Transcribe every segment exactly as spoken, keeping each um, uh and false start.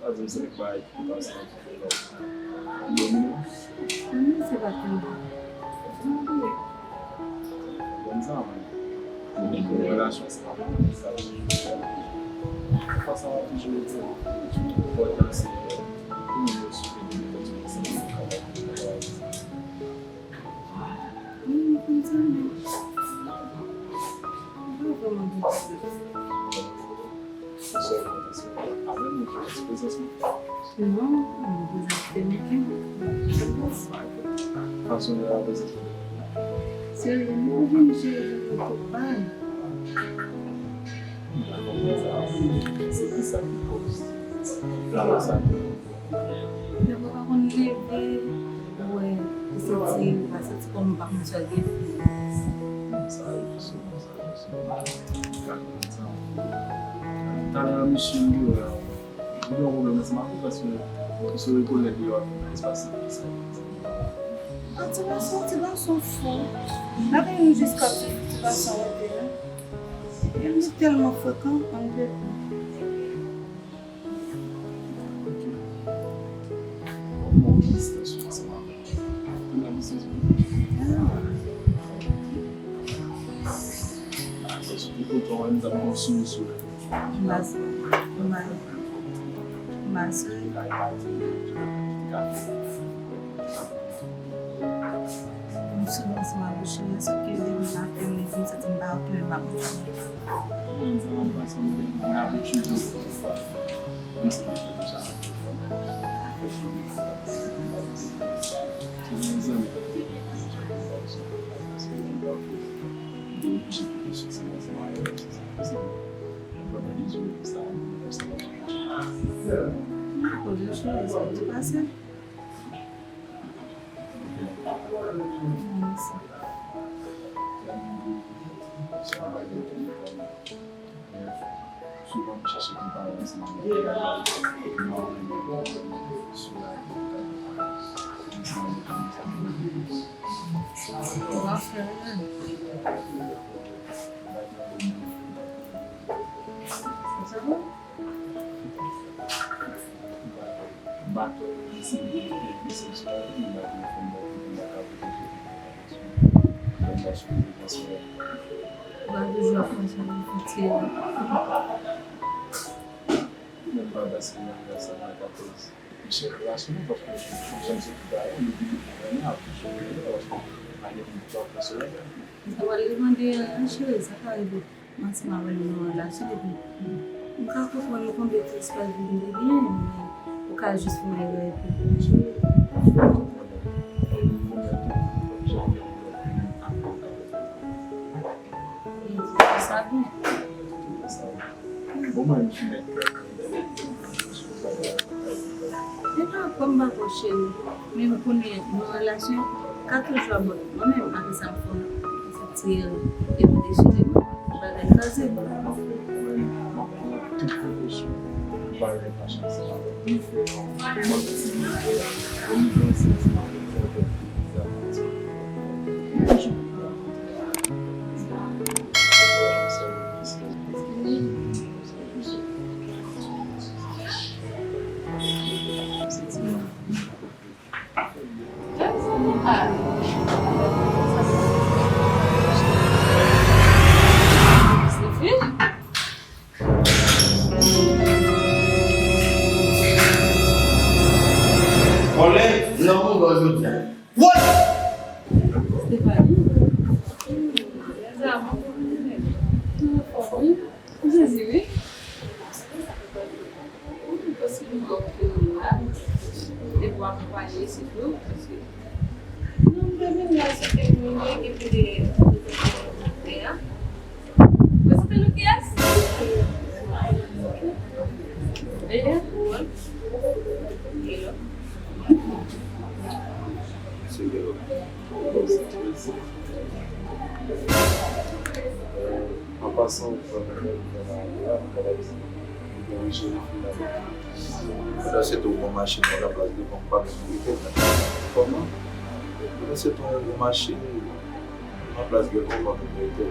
Pa di m se nèg pa ki pase nan tout lòt. Domino. Domino se pa tèlman. Mwen bliye. Konn sa, mwen. Relasyon sa, sa, sa. Fwa sa, mwen toujou di, enpòtan se pou moun yo swiv de kontinye sa, travay. Wi, m konn sa, men m pa vrèman gen pwoblèm. Sa w konn se avè m ou jis prezans mwen? Non, m prezans te manke m. Fason yo ap prezans mwen. Serye, m vin jere nan tout bagay. M pa konprann sa. Se ki sa ki koz la sa? Lè mwen pa konn leve, ou wè, ou santi, ou pa santi kòm ou pa konn sa gen. Talè a misye m yo la. Li gen yon pwoblèm ansanm ak ou paske misye rekonèt li yo ap nan espas sa. Ah, ti gason, ti gason fou. Bagay nou jis ka ti Fason w te a. E misye tèlman frekan, ann pe. M souvan ansanm ak bouch li, sòf ke lè m pa fè m, m santi m pa ok, men m pa kontan. Souvan m chache konpare ansanm avèk moun nan sou ansanm avèk moun sa. Mwen li mande an cheri, sa ka rive. M ansanm avè nou nan relasyon epi m ka konprann ou konn betiz pa vin de byen, men ou ka jis fè yon erè epi. Sa byen. Bon, mwen, m sou mèt. E pa kòm m pa konn cheri, men m konnen nan relasyon ka toujou ap bon. Mwen menm, apre sa m fè yon ti erè, epi m deside bagay kraze. Vòlè nan mond jodi a. What? Stephanie? Jezi, wi. Paske nou wè w te la, depi w akonpaye isit yo, paske nou te vin la, se ke nou ye ki te de a. Prezante nou kiyès? Eya, ou wè. Hello. An pasan, ou pran mwen, ou pran mwen, ou pran mwen, ou pran mwen. Pandan se tan w pran machin nan plas devan, ou pa menm rete. Kòman? Pandan se tan w pran machin nan plas devan, ou pa menm rete.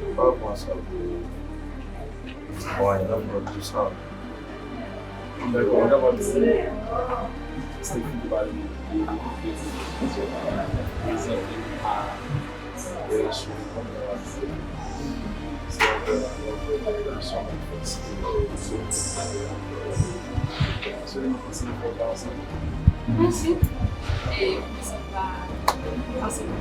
Ou pa pran sa pou mwen, nan mwen, tou sa. Mwen kapab di, se ki pale de prezante a relasyon kòm nan la vi. Se yon relasyon ki fòk si se yon se yon se yon fòk ansanm. Mèsi. E mwen sa pa ansanm.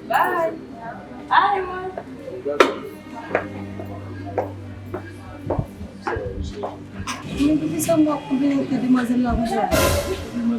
Bye. Bye, man. Men poukisa m pa konprann ke demwazèl la konsa?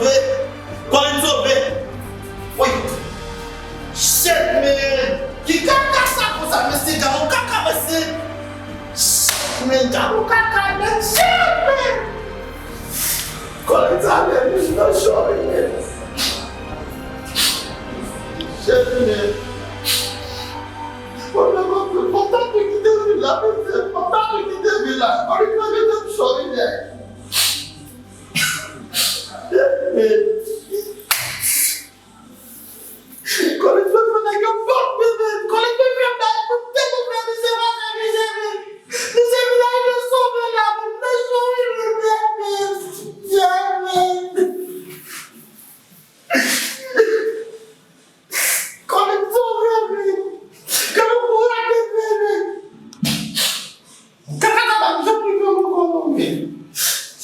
sove. Kòlèt sove. Woy. Shit, man. Ki kaka sa konsa, mesye? Gade yon kaka, mesye. Shit, man. Gade yon kaka, man. Shit, man. Kòlèt sa, man, li nan cho, man. Shit, man. Mwen menm, mwen ta dwe kite vil la, mesye. Mwen ta dwe kite vil la. Mwen ta dwe kite cho, man. Kòlèt fè mwen nèg yo pòp, bebe. Kòlèt fè mwen nèg yo pòp, bebe. Misye pa fè misye, bebe. Misye vin al nan sove la, bebe. Sove, bebe. Bebe. Kòlèt sove, bebe. Kòlèt sove, bebe. Kaka sa pa janm rive m ankò non, men.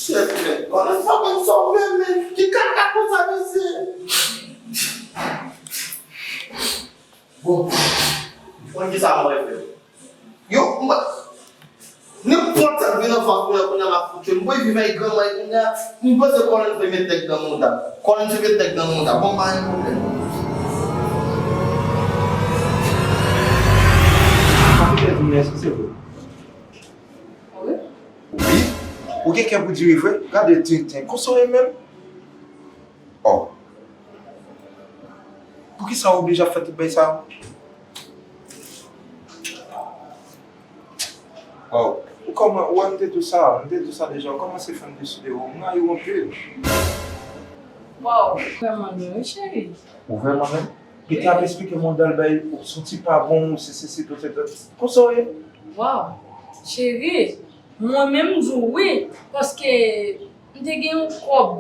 Chèf, men, kòlèt sa pa sove, men. Ki kaka konsa, mesye? Bon, ou konn kisa mwen fè? Yo, mwen, nenpòt sa k vin anfas mwen, kounye a m ap fout yo. M voye viv ak granmwen, kounye a, m panse kòlèt fè met nèg nan mouda. Kòlèt fè met nèg nan mouda. Bon, pa gen pwoblèm. Sa ki fè di m eskize vre? Wi. Wi? Ou gen kè pou di wi vre? Gade tenten. Konsa w ye menm? Oh. Poukisa w oblije ap fè tout bagay sa yo? Oh. Kòman, ou wè m te di w sa, m te di w sa deja, ou kòmanse fè m deside w, m rayi w anpil. Waw, ou vrèman lwen, wi, cheri. Ou vrèman lwen? Li te ap esplike m yon dal bagay, ou santi pa bon, ou se sesi, tout se dat. Konsa w ye? Waw, cheri, mwen menm m di w wi, paske m te gen yon kòb,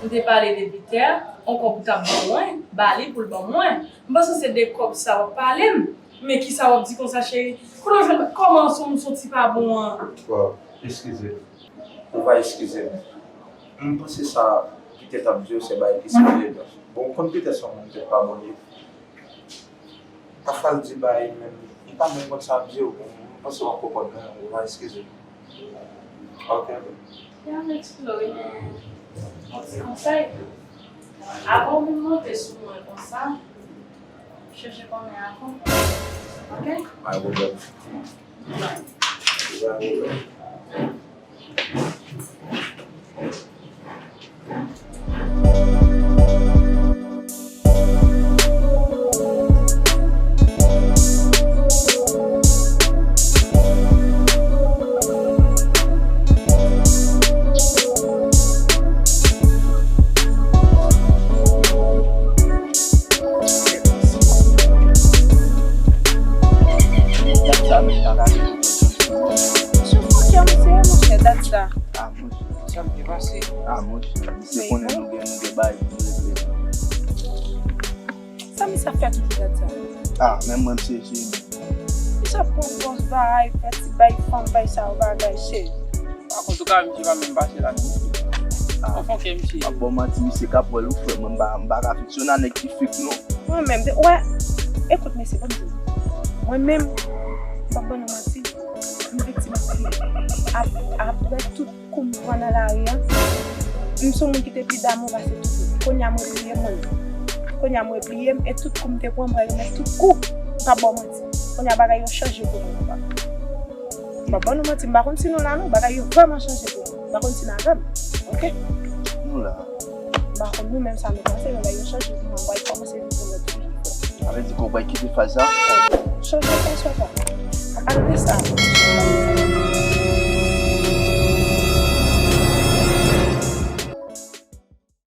m te pale de Peter, yon kòb ou t ap ban mwen, ba li pou l ban mwen. M panse se de kòb sa w ap pale m. Men kisa w ap di konsa, cheri? Kote w jwenn, kòman w santi pa bon an? Waw, eskize m. Ou va eskize m. M panse sa Peter t ap di w se bagay ki serye. Bon, ou konn Peter se yon moun tèt pa bon li ye. Pafwa l di bagay menm, li pa menm konn sa l ap di w. M panse w ap konprann mwen, ou va eskize m. Ok. Li ap eksplore, men yon ti konsèy. Avan w vin monte sou mwen konsa, chèche konnen avan. Ok? Pa gen pwoblèm. Pa gen pwoblèm. Sou fòkè misye ye, monchè, dat sa. Ah, monchè. Sa m te pase. Ah, monchè, misye konnen nou gen, nou gen bagay pou nou regle. Sa misye ap fè toujou dat sa? Ah, menm mwen, misye jeni. Misye ap pran gwòs bagay, fè ti bay fanm, bay sa yo bagay, cheri. Antouka, misye pa menm pase la, non. Konfòke misye. M ap ba w manti, misye k ap wè l wi frè, mwen m pa, m pa ka fikse nan nèg ki fake non. Mwen menm, wè, ekout mesye, ban m di nou. Mwen menm, m p ap ban nou manti, m viktim anpil. Ap, apre tout kou m pran nan lari a, m se yon moun ki te pi damou pase tout moun. Kounye a mwen bliye moun. Kounye a mwen bliye m, e tout kou m te pran, m pral remèt tout kou. M p ap ba w manti. Kounye a bagay yo chanje pou mwen papa. M p ap ban nou manti, m pa konn si nou la non, bagay yo vrèman chanje pou mwen. M pa konn si n avè m, oke? Nou la. M pa konn nou menm sa nou panse, bagay yo chanje pou mwen, m pral kòmanse viv yon lòt vi. Sa vle di ke w pral kite faz sa? Chanje faz papa.